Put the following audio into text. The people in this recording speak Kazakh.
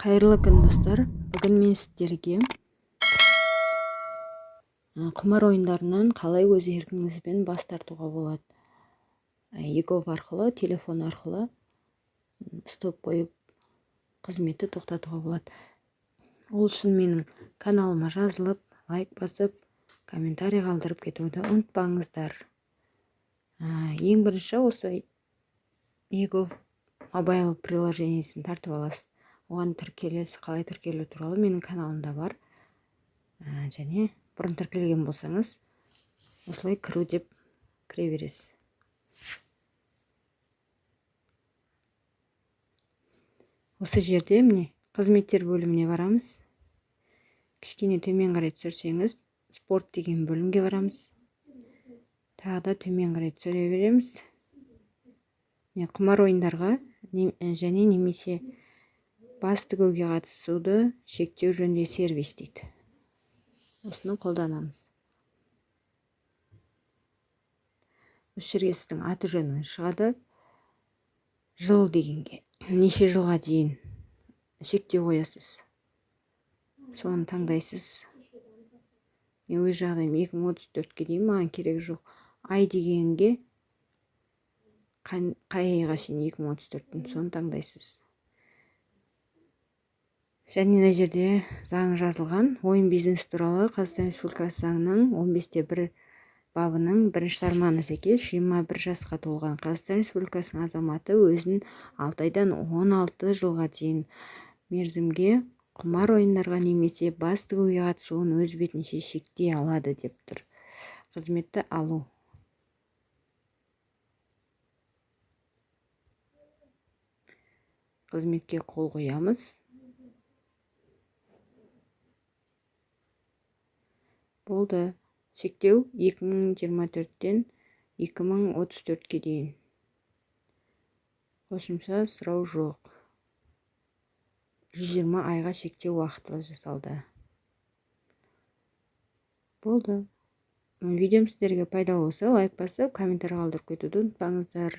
Қайырлы күн, достар! Бүгін мен сіздерге құмар ойындарынан қалай өз еркіңізбен бас тартуға болады, eGov арқылы, телефон арқылы стоп қойып, қызметті тоқтатуға болады. Ол үшін менің каналыма жазылып, лайк басып, комментарий қалдырып кетуді ұмытпаңыздар. Ең бірінші осы eGov Mobile приложениесін тартып аласыз, оған тіркелесіз. Қалай тіркелу туралы менің каналымда бар. Және бұрын тіркелген болсаңыз, осылай «Кіру» деп кіре бересіз. Осы жерде, міне, «Қызметтер» бөліміне барамыз. Кішкене төмен қарай түсірсеңіз, «Спорт» деген бөлімге барамыз. Тағы да төмен қарай түсіре береміз. Міне, «Құмар ойындарға және немесе бас тігуге қатысуды шектеу жөнінде сервис» дейді. Осыны қолданамыз. Осы жерге сіздің аты жөніңіз шығады. «Жыл» дегенге неше жылға дейін шектеу қоясыз, соны таңдайсыз. Мен өз жағдайым 2034-ке дейін, маған керек жоқ. «Ай» дегенге қай айға шейін 2034-тің, соны таңдайсыз. Және мына жерде заң жазылған: «Ойын бизнесі туралы Қазақстан Республикасы заңының 15-те 1 бабының бірінші тармағына сәйкес, 21 жасқа толған Қазақстан Республикасының азаматы өзін 6 айдан 16 жылға дейін мерзімге құмар ойындарға немесе бас тігуге қатысуын өз бетінше шектей алады» деп тұр. Қызметті алу. Қызметке қол қоямыз. Болды. Шектеу 2024-тен 2034-ке дейін. Қосымша сұрау жоқ. 120 айға шектеу уақытылы жасалды. Болды. Видеом сіздерге пайдалы болса, лайк басып, комментарий қалдырып кетуді ұмытпаңыздар.